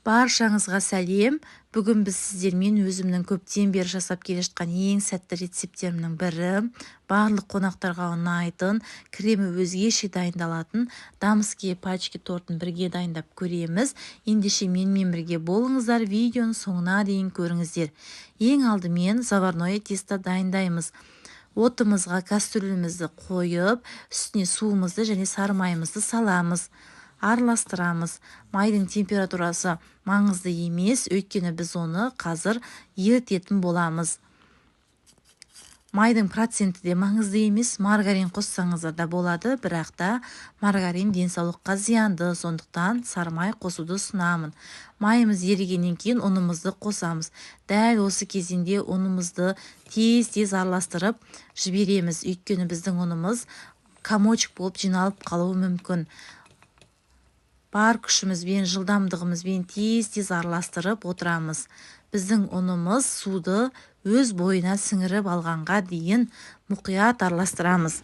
Баршаңызға сәлем. Бүгін біз сіздермен өзімнің көптен бері жасап келе жатқан ең сәтті рецепттерімнің бірі, барлық қонақтарға ұнайтын, кремі өзгеше дайындалатын дамские пачки тортын бірге дайындап көреміз. Ендеше менімен бірге болыңыздар, видеоның соңына дейін көріңіздер. Ең алдымен заварное тесто дайындаймыз. Отымызға кастрюлімізді қойып, үстіне суымызды және сары майымызды саламыз. Араластырамыз. Майдың температурасы маңызды емес, өйткені біз оны қазір ерітетін боламыз. Майдың проценті де маңызды емес, маргарин қоссаңыздар да болады, бірақ та маргарин денсаулыққа зиянды, сондықтан сары май қосуды ұсынамын. Майымыз ерігеннен кейін ұнымызды қосамыз. Дәл осы кезеңде ұнымызды тез-тез араластырып жібереміз, өйткені біздің ұнымыз комочек болып жиналып қалуы мүмкін. Бар күшімізбен, жылдамдығымызбен тез-тез араластырып отырамыз. Біздің ұнымыз суды өз бойына сіңіріп алғанға дейін мұқият араластырамыз.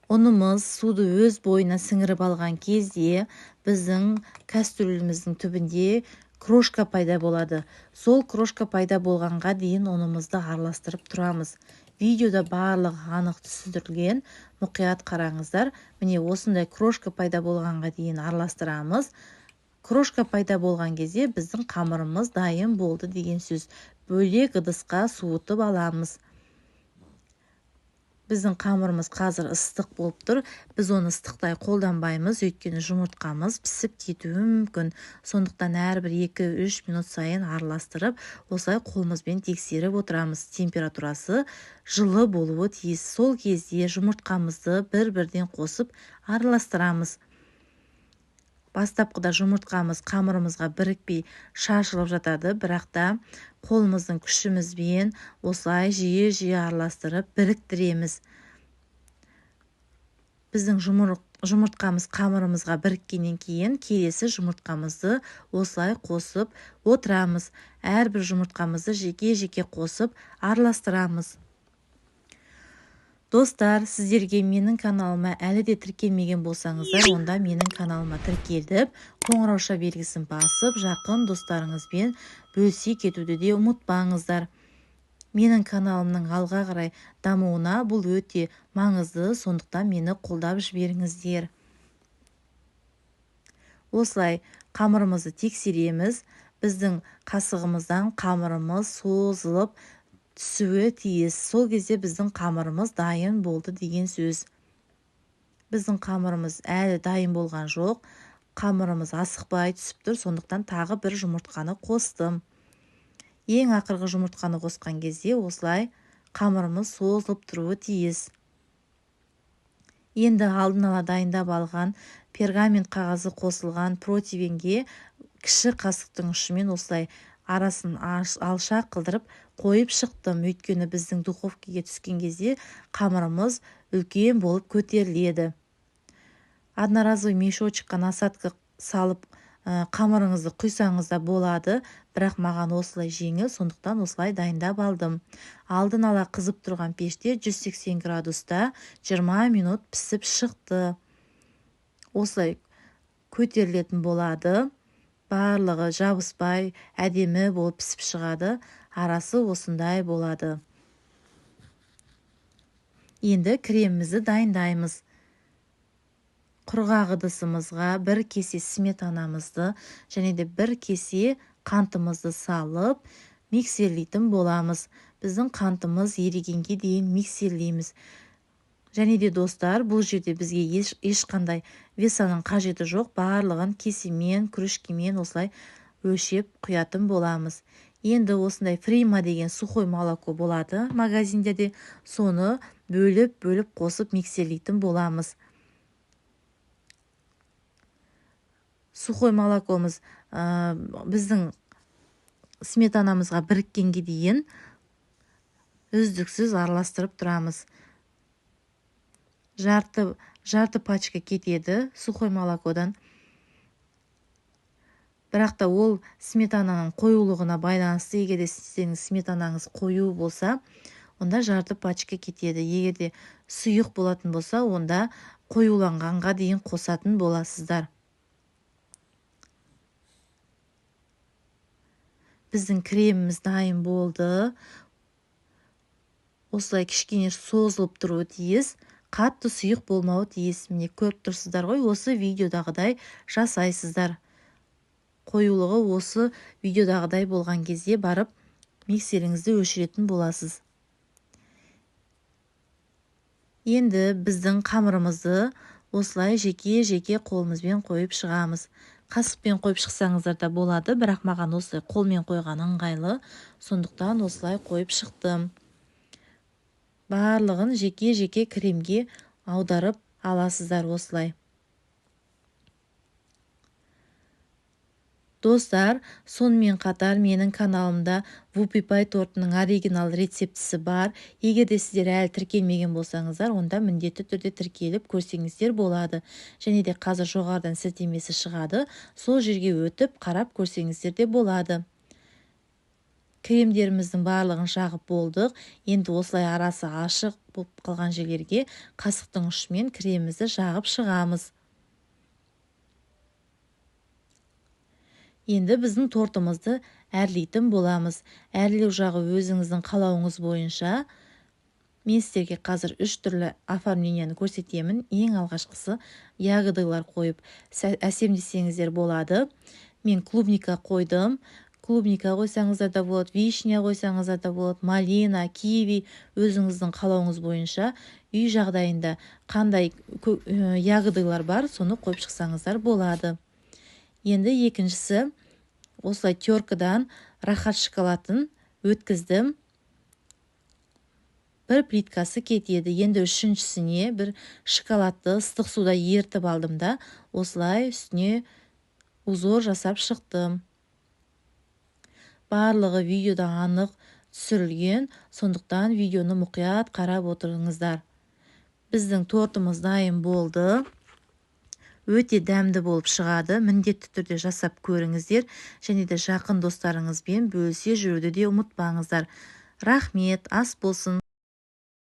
Ұнымыз суды өз бойына сіңіріп алған кезде біздің кастрюліміздің түбінде крошка пайда болады. Сол крошка пайда болғанға дейін ұнымызды араластырып тұрамыз. Видеода барлығы анық түсіндірілген, мұқият қараңыздар. Міне осындай крошка пайда болғанға дейін араластырамыз. Крошка пайда болған кезде біздің қамырымыз дайын болды деген сөз. Бөлек ыдысқа суытып аламыз. Біздің қамырымыз қазір ыстық болып тұр. Біз оны ыстықтай қолданбаймыз, өйткені жұмыртқамыз пісіп кетуі мүмкін. Сондықтан әрбір 2-3 минут сайын араластырып, осылай қолымызбен тексеріп отырамыз. Температурасы жылы болуы тиіс. Сол кезде жұмыртқамызды бір-бірден қосып араластырамыз. Бастапқыда жұмыртқамыз қамырымызға бірікпей шашылып жатады, бірақ та қолымыздың күшімізбен осылай жиі-жиі араластырып біріктіреміз. Біздің жұмыртқамыз қамырымызға біріккеннен кейін келесі жұмыртқамызды осылай қосып отырамыз. Әрбір жұмыртқамызды жеке-жеке қосып араластырамыз. Достар, сіздерге менің каналыма әлі де тіркелмеген болсаңыздар, онда менің каналыма тіркеліп, қоңырауша белгісін басып, жақын достарыңызбен бөлісе кетуді де ұмытпаңыздар. Менің каналымның алға қарай дамуына бұл өте маңызды, сондықтан мені қолдап жіберіңіздер. Осылай қамырымызды тексереміз. Біздің қасығымыздан қамырымыз созылып түсуі тиіс. Сол кезде біздің қамырымыз дайын болды деген сөз. Біздің қамырымыз әлі дайын болған жоқ. Қамырымыз асықпай түсіп тұр, сондықтан тағы бір жұмыртқаны қостым. Ең ақырғы жұмыртқаны қосқан кезде осылай қамырымыз созылып тұруы тиіс. Енді алдын ала дайындап алған пергамент қағазы қосылған противенге кіші қасықтың ұшымен осылай арасын алшақ қылдырып қойып шықтым. Өйткені біздің духовкаға түскен кезде қамырымыз үлкен болып көтеріледі. Одноразовый мешочекқа насадка салып, қамырыңызды құйсаңыз да болады, бірақ маған осылай жеңіл, сондықтан осылай дайындап алдым. Алдын ала қызып тұрған пеште 180 градуста 20 минут пісіп шықты. Осылай көтерілетін болады. Барлығы жабыспай, әдемі болып пісіп шығады. Арасы осындай болады. Енді кремімізді дайындаймыз. Құрғақ ыдысымызға бір кесе сметанамызды және де бір кесе қантымызды салып миксерлейтін боламыз. Біздің қантымыз ерігенге дейін миксерлейміз. Және де достар, бұл жерде бізге ешқандай весаның қажеті жоқ, барлығын кесемен, күрішкемен осылай өлшеп құятын боламыз. Енді осындай фрима деген сухой молоко болады магазиндерде, соны бөліп-бөліп қосып миксерлейтін боламыз. Сухой молокомыз біздің сметанамызға біріккенге дейін үздіксіз араластырып тұрамыз. Жарты пачка кетеді сухой молокодан. Бірақ та ол сметананың қоюлығына байланысты, егер де сіздің сметанаңыз қою болса, онда жарты пачка кетеді. Егер де сұйық болатын болса, онда қоюланғанға дейін қосатын боласыздар. Біздің креміміз дайын болды. Осылай кішкене созылып тұруы тиіс, қатты сұйық болмауы тиіс. Міне, көріп тұрсыздар ғой, осы видеодағыдай жасайсыздар. Қоюлығы осы видеодағыдай болған кезде барып миксеріңізді өшіретін боласыз. Енді біздің қамырымызды осылай жеке-жеке қолымызбен қойып шығамыз. Қасықпен қойып шықсаңыздар да болады, бірақ маған осылай қолмен қойған ыңғайлы, сондықтан осылай қойып шықтым. Барлығын жеке-жеке кремге аударып аласыздар осылай. Достар, сонымен қатар менің каналымда вупи пай тортының оригинал рецептісі бар. Егер де сіздер әлі тіркелмеген болсаңыздар, онда міндетті түрде тіркеліп көрсеңіздер болады. Және де қазір жоғарыдан сілтемесі шығады, сол жерге өтіп қарап көрсеңіздер де болады. Кремдеріміздің барлығын жағып болдық. Енді осылай арасы ашық болып қалған жерлерге қасықтың ұшымен кремімізді жағып шығамыз. Енді біздің тортымызды әрлейтін боламыз. Әрлеу жағы өзіңіздің қалауыңыз бойынша. Мен сіздерге қазір 3 түрлі оформленияны көрсетемін. Ең алғашқысы ягодалар қойып әсемдесеңіздер болады. Мен клубника қойдым. Клубника қойсаңыздар да болады, вишня қойсаңыздар да болады, малина, киви, өзіңіздің қалауыңыз бойынша үй жағдайында қандай ягодалар бар, соны қойып шықсаңыздар болады. Енді екіншісі, осылай теркадан рахат шоколадын өткіздім. Бір плиткасы кетеді. Енді үшіншісіне бір шоколадты ыстық суда ертіп алдым да, осылай үстіне узор жасап шықтым. Барлығы видеода анық түсірілген, сондықтан видеоны мұқият қарап отырыңыздар. Біздің тортымыз дайын болды. Өте дәмді болып шығады. Міндетті түрде жасап көріңіздер және де жақын достарыңызбен бөлісе жүруді де ұмытпаңыздар. Рахмет, ас болсын.